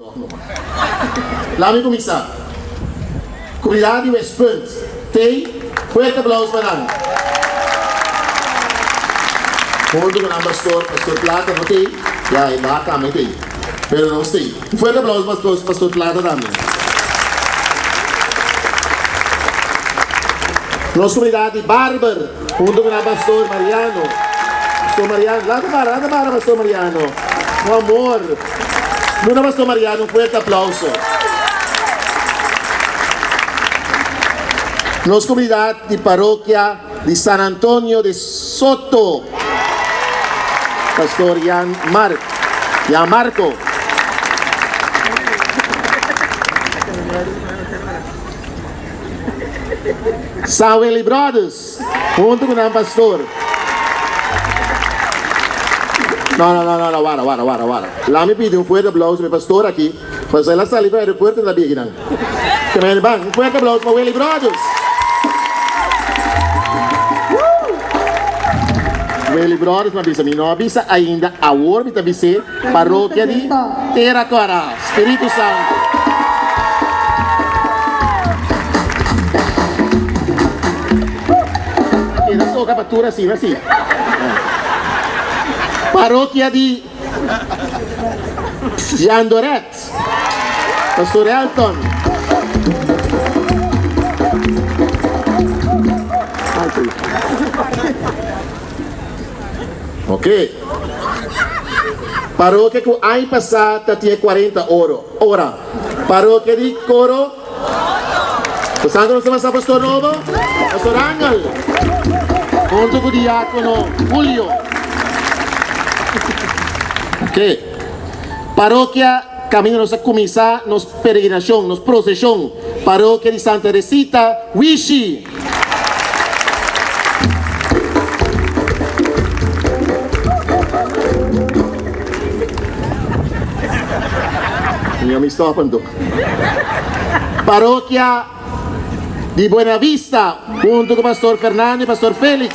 Tòg no mas. Laat mi kuminsá. Komunidat di Westpunt, tei, fuerte aplauso pa nan. Huntu ku nan pastor, Pastor Plata no tei, ya e baka tambe tei, pero nos tei. Un fuerte aplauso pa Pastor Plata tambe. Nos komunidat di Barber, huntu ku nan pastor Mariano. Pastor Mariano, laat para, laat para Pastor Mariano. Ku amor. Duna Pastor Mariano un fuerte aplauso. Nos comunidad di parokia di San Antonio de Soto. Pastor Jan Mark, Jan Marco. San Willy Brothers, hunto ku nan pastor. No, no, no, no, no, wara, wara, wara, wara. Laat mi pidi un fuerte aplauso pa e pastor aki, pasobra el a sali pa aeropuerto en ta bia akinan. Ke men ban, un fuerte aplauso pa Willy Brothers. Woo! Willy Brothers mi a bisa, mi no a bisa ainda, awor mi ta bis'é Parokia di Tera Kòrá, Spiritu Santu. Keda toka pa tur asina si. Parokia di Jandoret, Pastor Elton. Ok. Parokia ku aña pasá ta tin e kuarenta oro, ora. Parokia di Koro. Bo sa ku nos ta pasa pastor nobo? Pastor Angel. Huntu ku diákono Julio. Ok. Parokia kaminda nos a kuminsá nos peregrinashon, nos proseshon. Parokia di Santa Teresita, Wishi. Mi a mi stop anto. Parokia di Buena Vista hunto ku Pastor Fernando y Pastor Felix.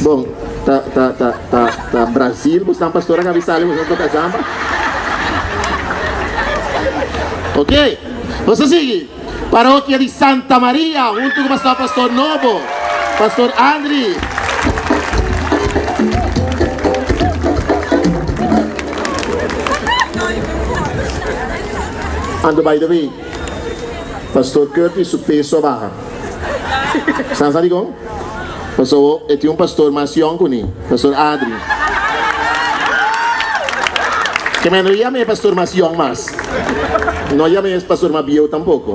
Bon, ta ta ta ta ta Brasil bo stan pastor a kabi sali bo stan toka samba. Ok, nos ta sigui. Parokia di Santa Maria hunto ku pastor pastor nobo, Pastor Andri. Anto by the way, Pastor Curtis su peso a baha. San sa dikon? Pasobra e tin un pastor mas yòn ku ni, Pastor Adri. Ke men no yama e pastor mas yòn mas. No yama e pastor mas bieu tampoko.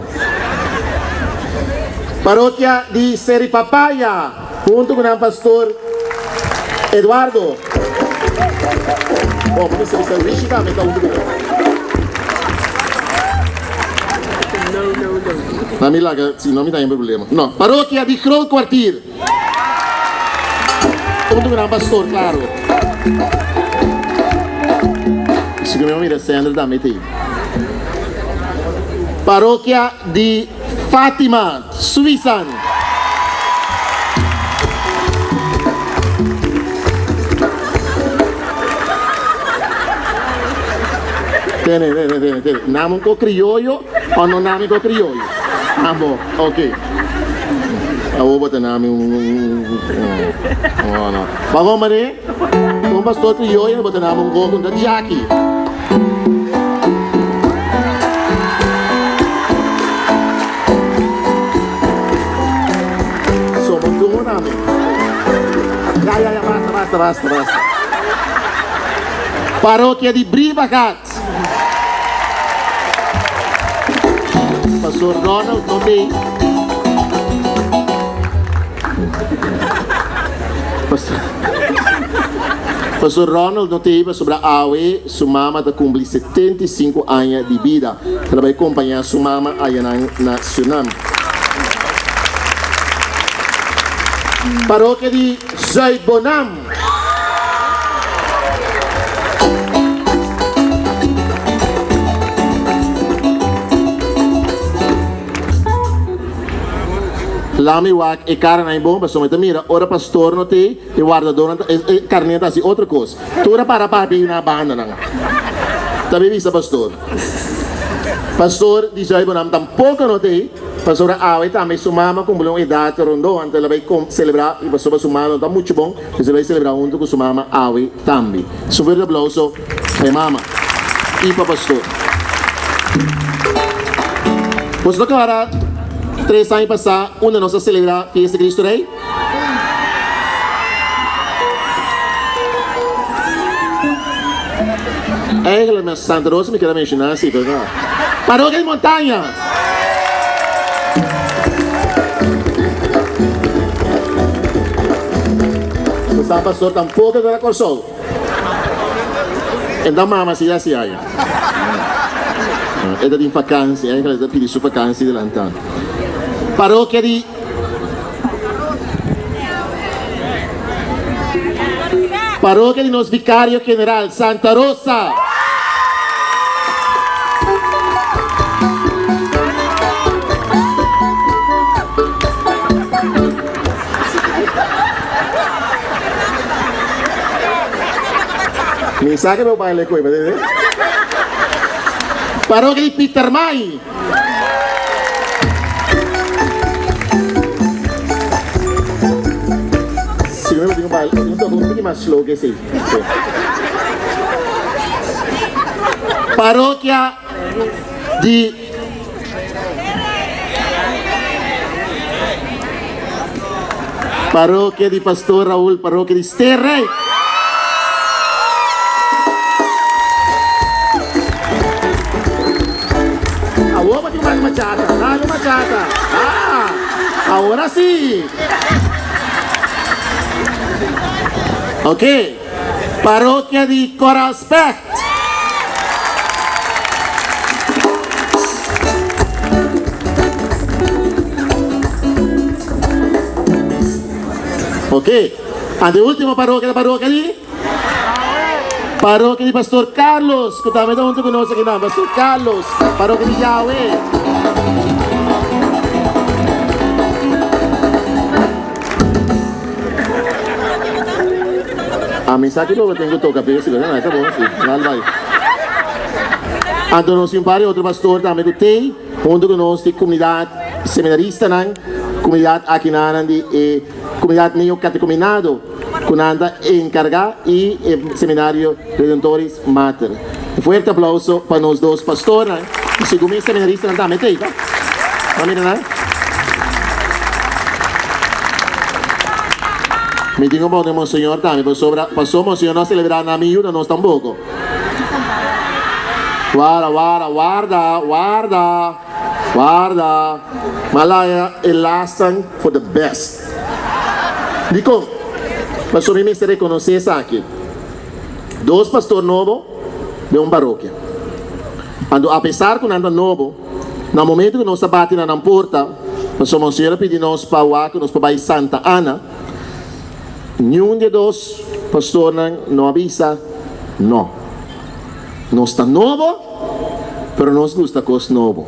Parokia di Seri Papaya huntu ku nan pastor Eduardo. Bon, bo mester bisa Rishi tambe ta huntu ku nan. Na mi laga, si no mi ta den problema. No, parokia di Groot Kwartier. Huntu ku nan pastor, klaro. Si ku mi a mira Sandra tambe ta ei. Parokia di Fatima, Suisan. Tene, tene, tene, tene. Nami un ko krioyo o no nami ko krioyo? Abo, ok. Abo bo ta nami un, un, un, no, no. Bago mane, un pastor krioyo bo ta nami un ko ku ta Jackie. Somos duro nami. Ya, ya, ya, basta, basta, basta, basta. Parokia di Brievengat. Pastor Ronald no tei. Pastor, Pastor Ronald no tei pasobra awe su mama ta cumpli 75 aña di bida. El a bai compaña su mama ayanan na Surinam. Parokia di Zuid-Bonam. Lami wak e karanan ei bon, pasobra mi ta mira ora pastor no t'ei, e wardadornan ta, e karné ta hasi otro kos. Tur a para papia na bandanan. Ta mi bisa pastor. Pastor di Zuibonan tampoko no t'ei, pasobra awe tambe su mama kumpli un edat rondó, anto el a bai selebrá, i pasobra su mama no ta muchu bon, pues el a bai selebrá huntu ku su mama awe tambe. Su fuerte aplauso pa e mama i pa pastor. Boso ta kòrda tres aña pasá unda nos a selebrá Fiesta di Cristo Rey? Eigenlijk na Santa Rosa mi keda menshoná si, pero no. Parokia di Montaña! Bo sa pastor tampoco ta na Kòrsou. E ta mama si hasi aña. E ta tin vakansi, eigenlijk e ta pidi su vakansi delantá. Parokia di. Parokia di nos Vicario General, Santa Rosa. Mi sa ke bo baile koe, Parokia di Pietermaai. Si mi tin un baile, un toque un tiki mas slow que esey. Parokia di Parokia di Pastor Raul, Parokia di Sterrijk. Awor bo tin un bachata, dale un bachata. Ah, awor si. Ok, Parokia di Koralspecht. Ok, ante ultimo parokia ta parokia di? Parokia di Pastor Carlos, ku tambe ta huntu ku nos aki nan. Pastor Carlos, parokia di Yahweh. A mi sa ki lo bo tin ku toka p'e si, pero ta bon si, dal bai. Anto nos tin un par di otro pastor tambe ku t'ei huntu ku nos di komunidat seminaristanan, komunidat akinanan di e komunidat neokatekominado ku nan ta enkargá i e seminario Redentoris Mater. Un fuerte aplauso pa nos dos pastornan i segun mi e seminaristanan tambe t'ei, ta? Bo a mira nan? Mi tin ku pone Monseñor tambe pasobra paso Monseñor no a selebrá na mi yuda nos tampoco. Warda, warda, warda, warda, warda. Malaya e lastan for the best. Dikon? Pasobra mi mester rekonosé esaki. Dos pastor nobo den un parokia. Anto apesar ku nan ta nobo, na momento ku nos ta bati na nan porta, pasobra Monseñor a pidi nos pa wak ku nos por bai Santa Ana, niun di e dos pastornan no a bisa no. Nos ta nobo, pero nos gusta kos nobo.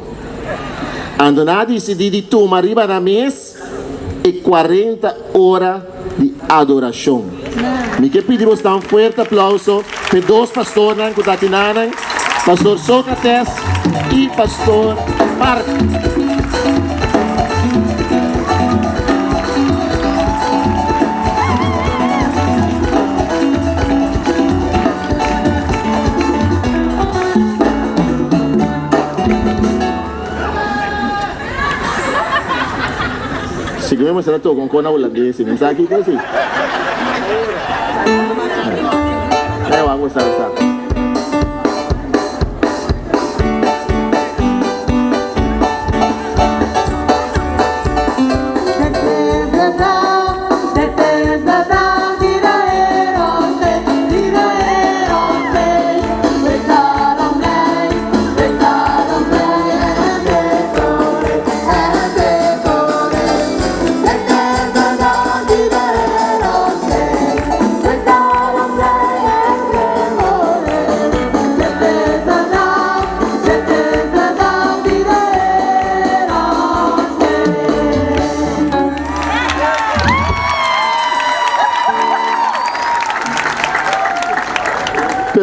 Anto nan a disidí di tuma riba nan mes e kuarenta ora di adorashon. Mi ke pidi bos dan fuerte aplauso p'e dos pastornan ku ta akinanan, Pastor Socrates i Pastor Mark. Sigur mi mester a toka un kona hulandes, mi sa kiko si. Ey wak bo sa sa.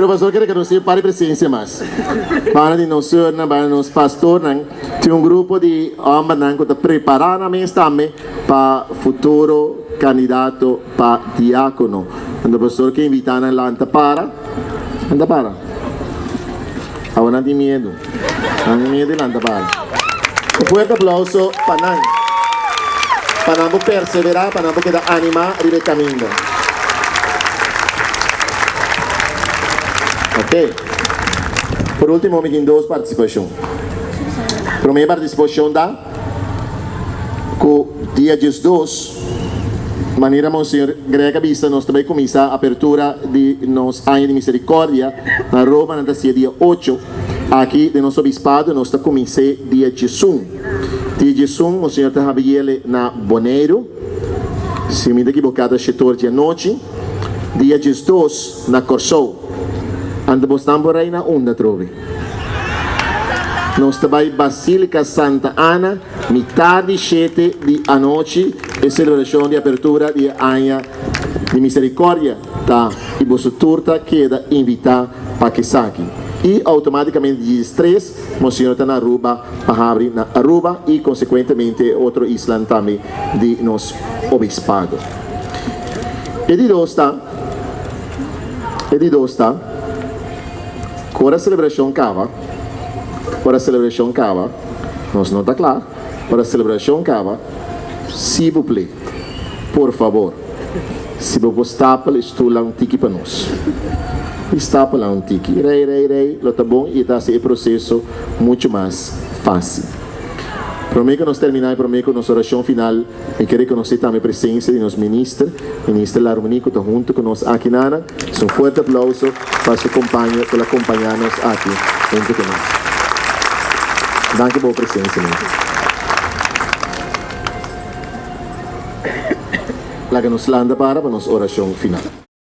Pero pastor ke rekonosé un par di presensia mas. Banda di nos sùrnan, banda di nos pastornan, tin un grupo di hòmbernan ku ta prepará nan mes tambe pa futuro kandidato pa diákono. Anto pastor ke invitá nan lanta para. Lanta para. Awor nan tin miedu. Nan tin miedu di lanta para. Un fuerte aplauso pa nan. Pa nan por perseverá, pa nan por keda animá riba e kaminda. Ok. Por último mi tin dos partisipashon. Promé partisipashon ta ku dia 12, manera Monseñor Greg a bisa, nos ta bai kuminsá apertura di nos Aña di Misericordia na Roma, nan ta hasié dia ocho. Aki den nos obispado nos ta kumins'é dia 11. Dia 11 Monseñor ta habi yele na Boneiru, si mi ta ekiboká ta shetor di anochi. Dia 12 na Kòrsou. Anto bosnan por rei na unda atrobe? Nos ta bai Basílika Santa Ana mitar di shete di anochi e selebrashon di apertura di e Aña di Misericordia ta i boso tur ta keda invitá pa kesaki. I outomátikamente 13 Monseñor ta na Aruba pa habri na Aruba i konsekuentemente e otro islan tambe di nos obispado. E di dos ta, e di dos ta, ku ora selebrashon kaba, ora selebrashon kaba, nos no ta kla, ora selebrashon kaba, si bo ple, por fabor, si bo por stapel e stulnan un tiki pa nos. I stapelnan un tiki. Rei, rei, rei, lo ta bon i e ta hasi e proseso muchu mas fásil. Promé ku nos terminá i promé ku nos orashon final, Mi ke rekonosé tambe presensia di nos minister, Minister Larmonie ku ta huntu ku nos aki nana. Es un fuerte aplauso pa su kompaño ku la kompañá nos aki huntu ku nos. Danki pa bo presensia, minister. Laga nos lanta para pa nos orashon final.